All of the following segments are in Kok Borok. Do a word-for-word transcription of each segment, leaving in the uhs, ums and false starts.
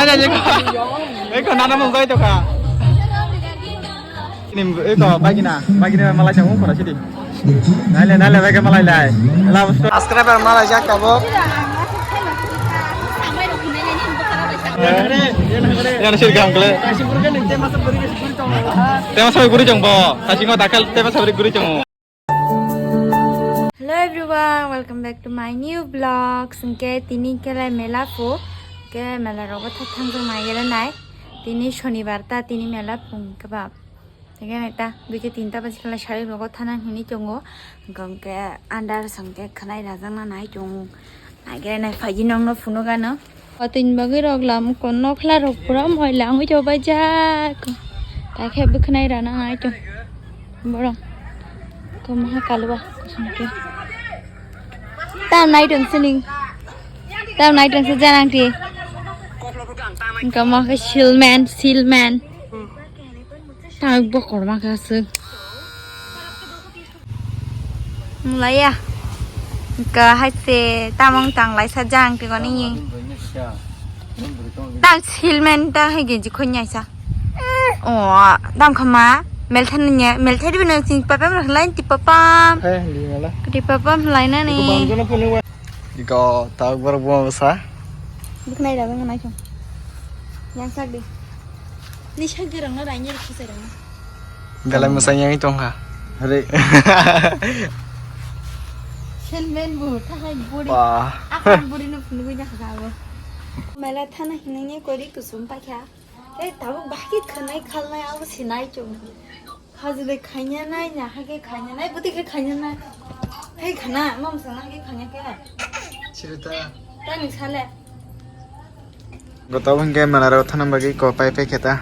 Aja, aja, eko. Eko, nana mung gai to ka. Ini, eko, bagina, bagina malai chang mung kora sidi. Nale, nale, bagi malai lai. Love story. Subscriber malai jak tabok. Yang sih gam kele. Tema sabi guri chang bo. Kasih ngo dakal tema sabi guri chang. Hello everyone, welcome back to my new vlog. Sengke tini kele mela pho, ke mela rogo thak thang jong nai gele nai. Tini shonibar ta, tini mela phung kebab. Tege nai ta, duite tinta baji kele sari rogo thana hini chongo. Gongke andar sengke khanai rajang na nai chongo. Nai gele nai phaji nong no phuno gano. Watui ni bagwi rok lam ko nokla rok pura moila wngwi tong bai jak. Takhe bwkhnai rana nai tong. Borok ko maha kalwa kusum ke. Tam nai tong sining. Tam nai tong se janang ti. Ko maha silman, silman. Tam bokor ma ka se. Mulaiya. Ka hai se tamong tang lai sa jang te goni. Tang silmen ta hai genji khon nyai sa. O, dam khama. Melthan nya, melthan di bino sing papam lai ti papam. Hai, di mala. Ti papam lai na ni. Iko tawk borok bo sa. Buknai da bang nai chong. Yang sak di. Ni sak di rang na rai ni khisa rang. Belai mwsai yang tong kha. Hare. Selmen bu, thahai buri. Wah. Akan buri no phunugui jakha abo. Mela thana hinangya kori kusum pakha. Ei, tabuk bahai khe khwnai khalnai abo sinai chwng. Hajile khanya nai, nya hake khanya nai, bwtwi khe khanya nai. Hei khana, mam sana hake khanya khe. Chirita. Tani sale. Goto hwnkhe manarok thana bagwi ko pai pai kheta.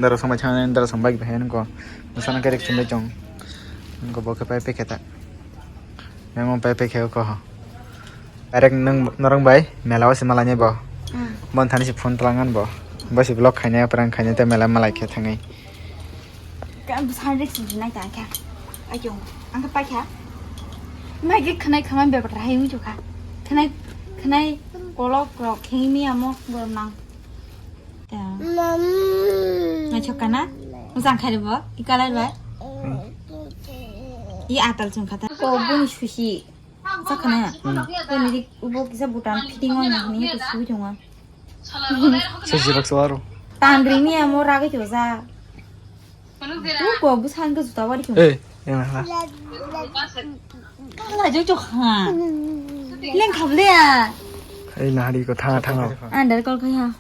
Dara sambai thangni dara sambai bai nungko. Musana kerek chumbai chong. Nungko bo khe pai pai kheta. Memo pai pai khe ko. Direct nung norong bai mela o se malai bo. Hmm. Bon thani se phone tlangan bo. Bo se vlog khaina prank khaina te mela malai khe thangwi. Ka bwsa risk jinai ta kha. Ai jong. Ang ka pai kha. Mai ge khnai khamai bebak rai wi jokha. Khnai khnai kolok rok khemi amo gornang. Ta. Mom. Nai chokana. Musang khai bo. I kalai bai. I atal chung khata. Ko bun sushi. Sakana. Hmm. Ko ni dik ubo kisa butan fitting on ni ko sui thonga. Sesi bakso aro. Tandri ni amo ragi choja. Tu ko busan ko juta wari ko. Eh, yang lah. Kala jo jo ha. Leng khable ya. Ei nahari ko thanga thanga. Andar kol khaya.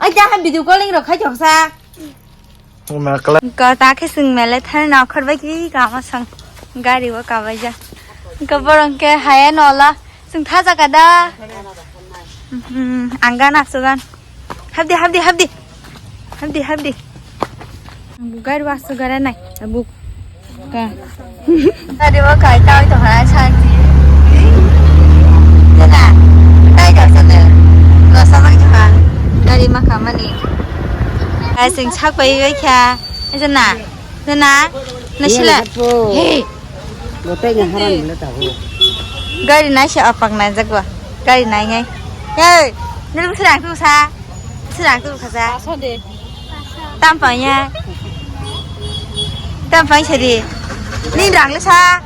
Ai ta ha video calling rok khai joksa. Nakla. Ko ta khe sing mele thar na khor bai ki kama sang gari o kabai ja. Ko borong ke haya nola sing tha jaka da. Hmm, anggan asugan. Habdi, habdi, habdi. Habdi, habdi. Gari wasu gara nai. Abu. Ka. Tadi bo kai tau to ha santi. Tena. Tai ka sene. Lo samang jaha. Gari ma kamani. Ai sing sak pai bai kya. Ai jana. Jana. Nasila. Hey. Gotai nya haram le tau. Gari nai se apak nai jagwa. Gari nai ngai. Hey. Nil busra tu sa. Sira tu khaja. Paso de. Tam panya. Tam panya sadi. Ni rang le sa.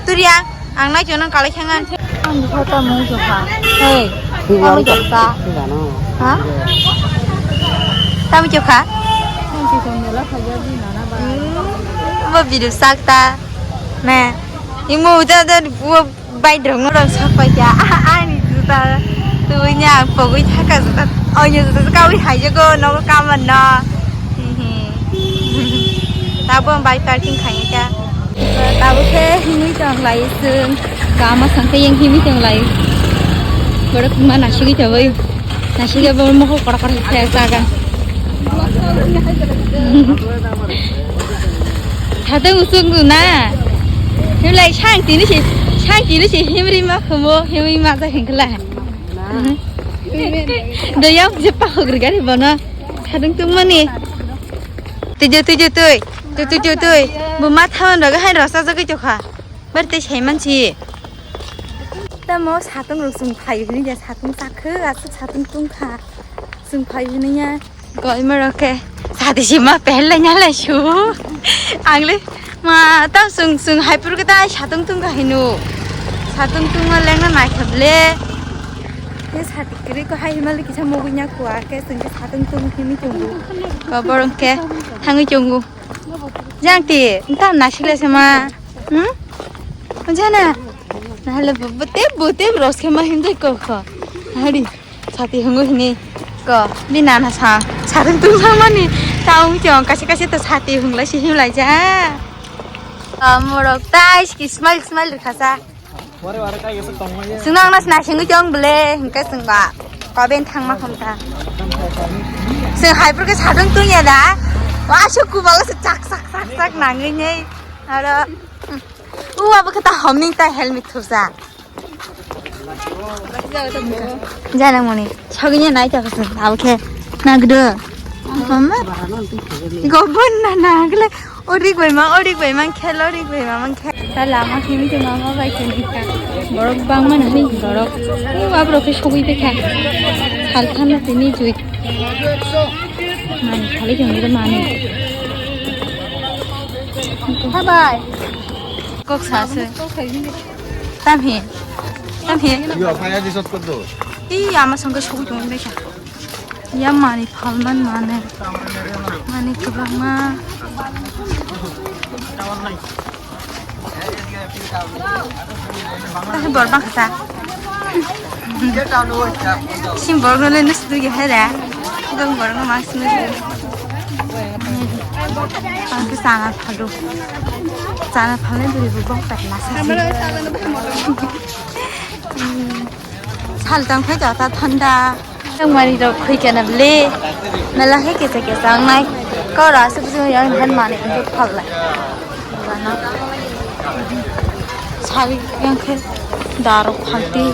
Turiang. Ang nai jono kalai khangan. Ang kota mung jokha. Hey. Ang jokha. Ha? Tam jokha. Ang jokha mela khaja di nana ba. Hmm. Bo bidu sakta. Ne. Imu uja de wo. Bai drong rok sak pai kha. Ah, ani juta tubuini ang pogwi thaka juta. Onya juta kawi haijago nogo kaman no. Hihi. Tabo ang bai parking khai kha. Tabo khe himwi tong lai chwng. Kama sangkhe yang himwi tong lai. Borok ma nasigwi tongwi. Nasigwi bo mokol kora kora khe jaga. Hatung usung na. Himlai sang tini si, sang tini si himri ma khumo, himri ma ja hingkla. Doyam je pa hogri gari bono. Hatung tung mani. Tuju, tuju, tui. Tu, tu, tu, tui. Bu ma thawan rogo hai rosa jagwi tokha. Bar tei sai mansi. Tamo satung rok sung phai hini ja satung chakhe, asuk satung tungkha. Chwng phai hwnwi ya, goi morok khe sati sima pehel lai nya lai su. Ang le ma tao chwng, chwng hai phuru khe tai satung tung kha hino. Satung tung ma lengna nai kha ble. Khe sati kwrwi ko hai hima le kisa mugui nya kua khe chwng khe satung tung himi tongo. Ko borok khe thangwi tongo. Jang ti, nta nasik le se ma. Hmm? Jana. Nahale bu, bu te, bu te bros khe ma himdai ko kho. Hari. Sati hungu hini ko, bini nana sa, sati tung sa mani, taung chong, kasi kasi to sati hung lai si him lai ja. Ah, morok tai, ki smile, smile rikha sa. Sung nang nas na sing chong ble, hingke sung ba, ko ben thang ma kham ta. Sung hai pur ke sadung tung ya da, wa su ku ba se chak, chak, chak, chak nang ni, aro, hmm. U abo kata homing ta helmet thusa. Jana moni, sogini nai ta kasan, abo khe nagdo. Mama, gobon na nagle, orik bai ma, orik bai man khel, orik bai ma man khel. Ta lama kimi te mama bai khe nika. Borok bang mana ni borok. U abro khe sogui te kha. Hal than tini jui. Mani khali jong ni mani. Bye bye. Kok sa se. Tamhi. Tamhi. Yo, phai aji sot kor do. Ih, ama songke sogwi tongwi bai kha. Ya mani phalman mane. Mani kwbangma. Tahe bor bang kha. Sim borok no le nus du ya hera. Dong borok no mas nus du. Ang ke sana phalu. Sana phalai duri bu bong pet la sa. Sal tang khai ta thanda. Tang mari rok khui kana le. Mela he kesa kesa ang nai. Kau rasa bujo yang han mani untuk phalai. Sari yang khe daro phalti,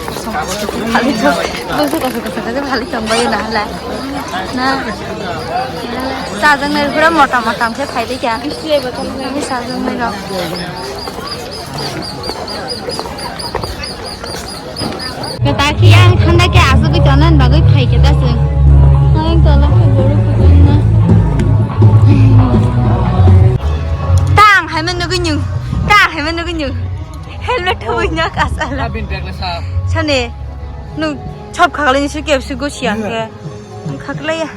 phalti thok, bwswk kaisa kaisa khe phalti thok bai na hala. Na, sajak nai pura mota mota khe phalti kya. Sajak nai rok. Kata khe yang thanda khe asugwi tongna bagwi phai khe ta se. Ang tola khe borok kwbangma. Tang hai man nugui nyung. Tang hai man nugui nyung. Helmet thubui nyak asala. Abin bag le sa. Sane. Nung chop khaklai ni su kep su go siang ke. Nung khaklai ya.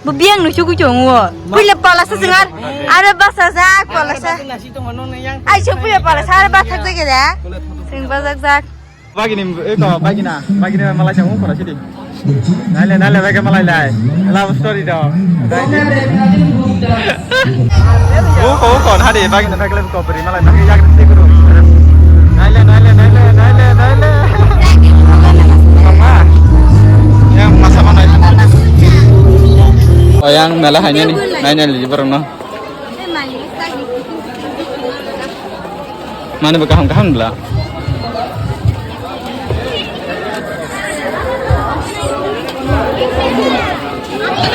Bo biang no chugui chongo. Puila pala sa singar. Are basa jak pala sa. Ai so puila pala sa are bathak jage da. Sing bajak jak. Bagini, eko, bagina, bagini malai chang ungkora sidi. Naile, naile, bage malai lai. Love story do. Ungko, ungko, hadi, bagini, bage lebe kopri, malai, bage yagri sidi kuru. Naile, naile, naile, naile, naile. Mama. Yang masa mana? Oh, yang mela hanya ni, naile, naile, borong no. Mani bo kaham kaham bla.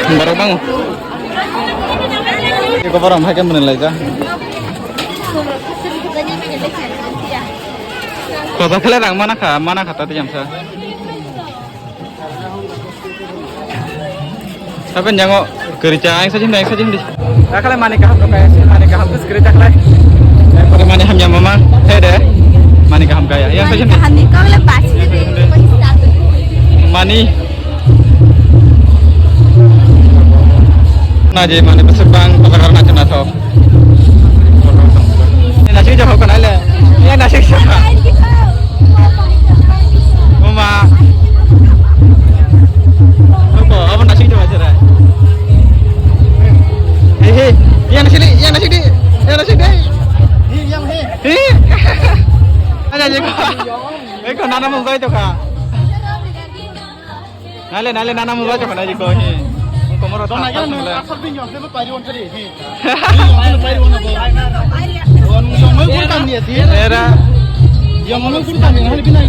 Borok bango. Eko borok hai ke mwnwi laijak. Kotor khlai rang mana kha, mana kha ta tiyam sa. Saben jango kerja, aing sajim, aing sajim di. Dakale mani kaham rok kaya si, mani kaham tu sekali dakale. Pore mani hamya mama, he de. Mani kaham kaya, yang sajim di. Kaham ni kau le basi de. Mani. Na je mani besar bang, apa karena cina tau. Nasi jauh kan ale. Ya nasi jauh. Uma. Apa? Apa nasi jauh aja dah. Hehe. Yang nasi di, yang nasi di, yang nasi di. Hehe. Ada aja kok. Eko nana mungkai tuh kak. Nale, nale, nana mobile chakha nai ko hi. Ko moro ta ta nale. Era.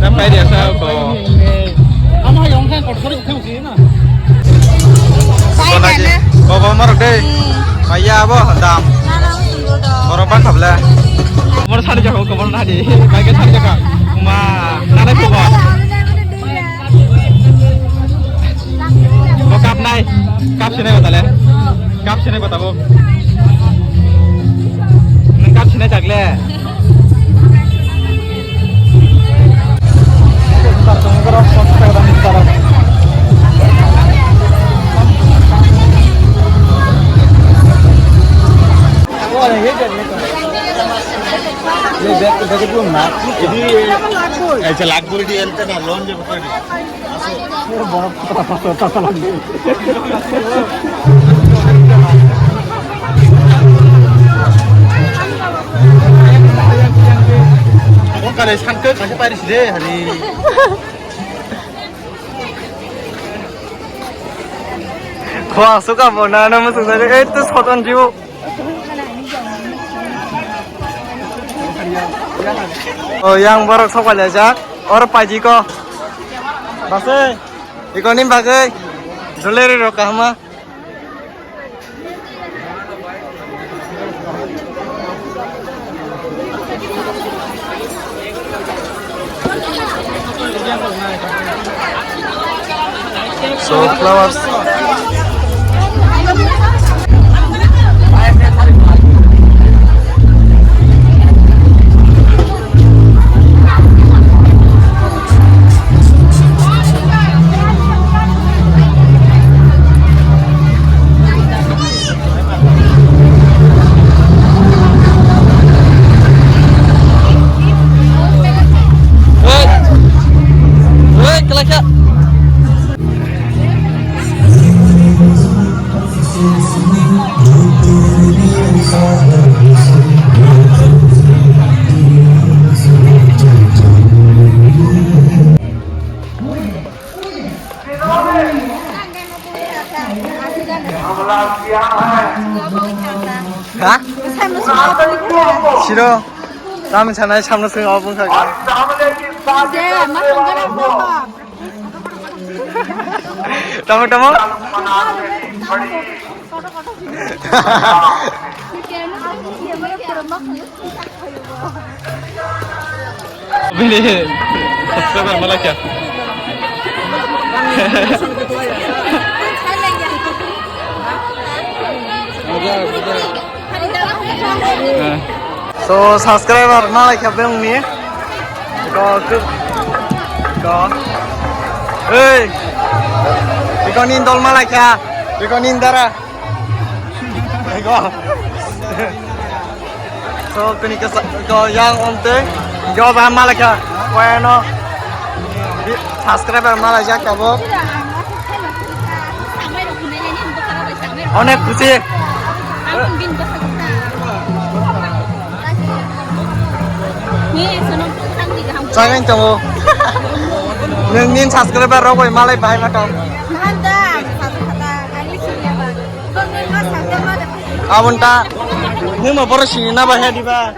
Na pai dia sa ko. Ko na ji. Ko ko moro dei. Maya abo dam. Moro ba khabla. Moro sari jago ko moro na di. Bai ke sari jaga. Ma, nale ko ba. Bo kap Nai, cup sinai ba tale. Cup sinai ba tabuk. Nwng cup sinai chagle. Acha, lakh buri di ente na loan je bukari. Kare sangke kare pari sile hari. Khua suka bona na musuk sare, eh, tu soton jiu. O, yang borok sok pailajak. Oro paidi ko. Basai. Iko ni bagwi. Jewellery rok kahama. So, flowers. Ha? Siro. Tamo sanai samno swng obo wngkha. Tamo, tamo. Bini subscriber malakya. So, subscriber malakya bengni. Iko, iko. Hey. Iko nindol malakya. Iko nindara. Ego. So, kini ke sa-, ego yang onte. Ego ba malaka. Koyano. Subscriber malajak tabuk. Onek khusi. Sagan tongo. Nung nin subscriber rok bai malai bahai ma tong. Abon ta, nung ma borok sini na ba he diba?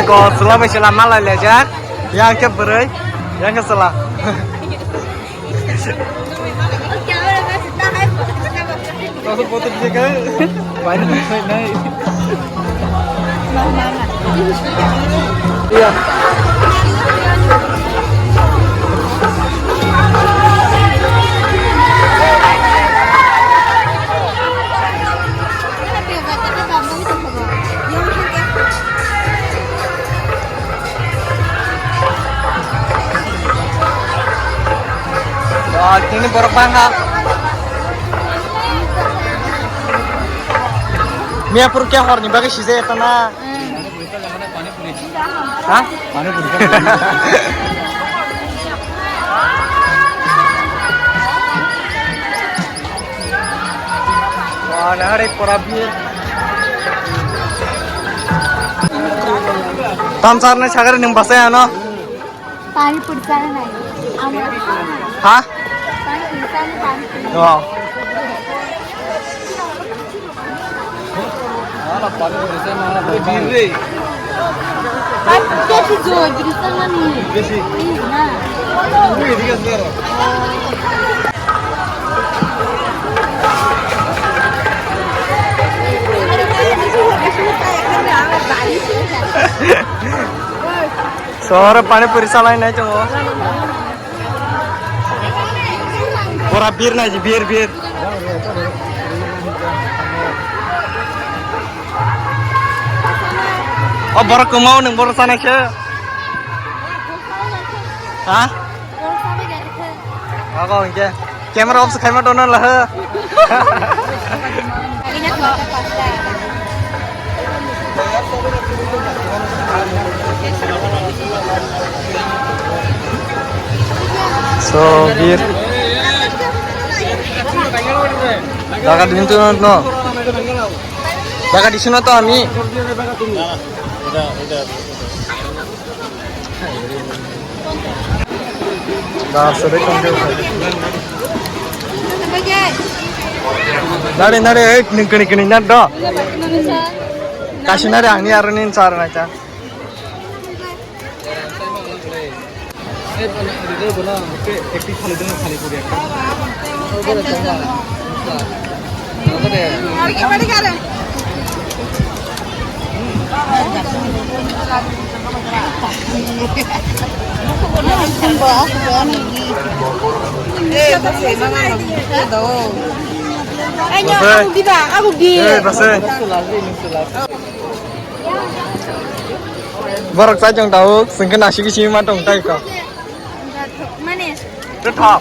Ko sula bai sula malai lejak, yang ke bwrwi, yang ke sula. Kaso photo bisa kan? Banyak yang naik. Iya. Wah, ini borok bangka. Miyapur khe horni bagwi sijak ya tana. Ha? Wah, nahari pora bir. Tam sarnai sagari nung basai ano. Pani puri chana nai. Amra. Ha? Pani puri chana, pani puri. Oh. Sohor pani puri salai nai tongo. Pura bir nai, bir, bir. O borok kwmao nwng borok sanai khe. Ha? Ako hwnkhe camera off se khaima tono laha. So, bir. Daga din to no. Daga di sino to ami. Nari, nari, eh, ning kini, kini, nat do. Kasi nari, ang ni aro nin sar na cha. Borok chajong tau, sengke nasi kisi ma tong tai ko. Mane. Tethap.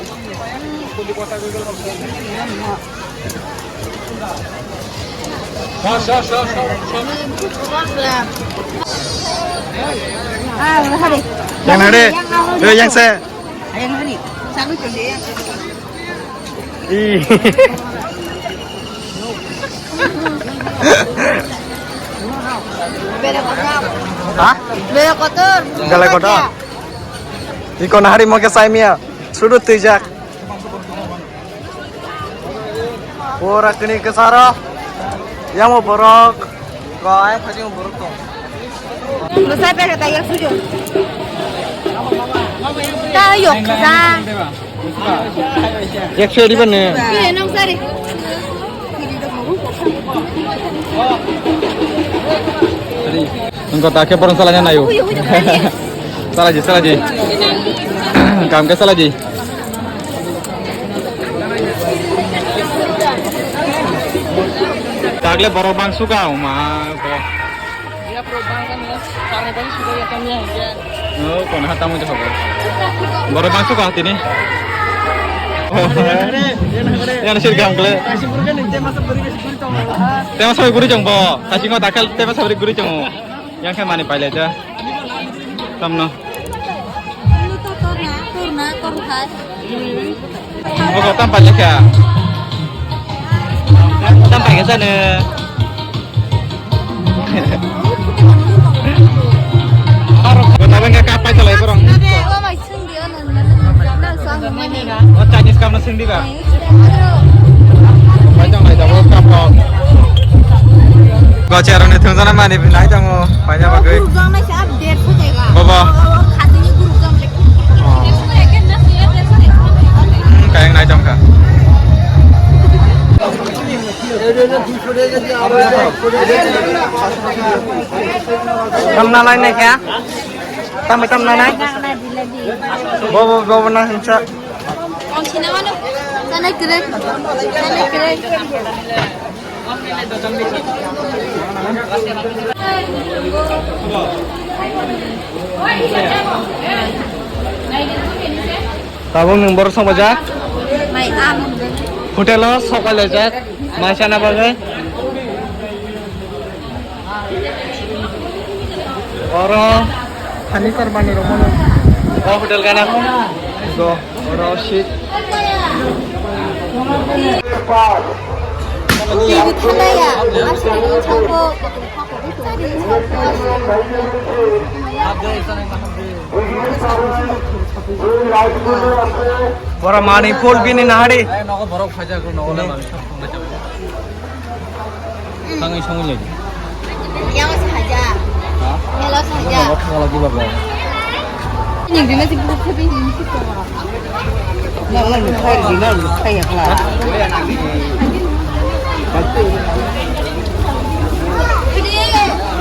Ah, hari. Yang hari. Yang hari. Eh, yang se. Yang hari. Sagu chonde yang. Ih. Bere kotor. Ha? Bere kotor. Galai kotor. Iko nahari moke saimia. Sudu twijak. Pura kini kesaro. Yamo borok. Ko ai khajing borok to. Bwsai pekhe ta yak sujo. Ta yok khaja. Ekso riba ne. Ki nong sari. Engko ta khe borong salai na nayo. Uyo, uyo, uyo. Salaji, salaji. Kam khe salaji. Tagle borok bang suka ma ko. Oh, kono hata mo jogo. Borok bang suka tini. Yang sir gam kle. Tema sabai guri jong bo. Kasi ngo dakal tema sabai guri jong. Yang khe mani pailai da. Tamno. Lu to torna, torna, torna. Ogo tam pailai kha. Tam pailai kha sano. Kota bengke kapai salai borong. Oh, Chinese kam na sing di ba? Bai tong lai jabo kap rok. Goche aroni thung jana mani nai tongo. Bai jabo goi. Bobo. Hmm, kayang nai tong kha. Tam na lai nai kha? Tam tam na nai? Bobo, bobo na hinsa. Sana kere. Sana kere. Tabuk nwng borok sokbaijak? Mai, ah, nwng. Hotel o sokbaijak, mai chana bagwi. Oro hani kormani rok mano. O hotel gana. Go, oro seat. T V thalaya, aswk thago. Bora mani full bini nahari. Ai, nogo borok phaijak, nogo le mani sab thangwi songwi lai. Yang masih haja. Yang lo saja. Yang lo saja.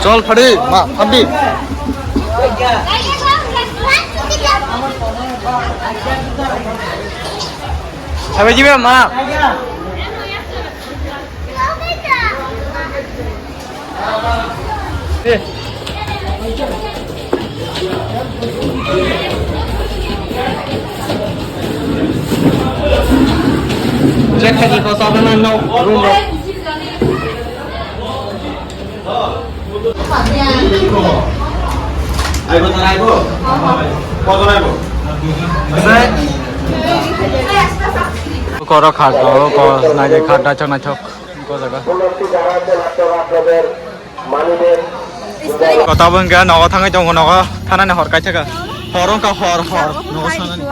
Chol phadi, ma, phadi. Sabai jiba ma. Check khaidi ko sabana no room ro. Aibo na aibo. Koto aibo. Koro khat, koro nai khat da chang na chok. Ko jaga. Kota bo hwnkhe nogo thangwi tongo, nogo thanani hor kaisa kha. Hor wngkha hor, hor. Nogo sanani.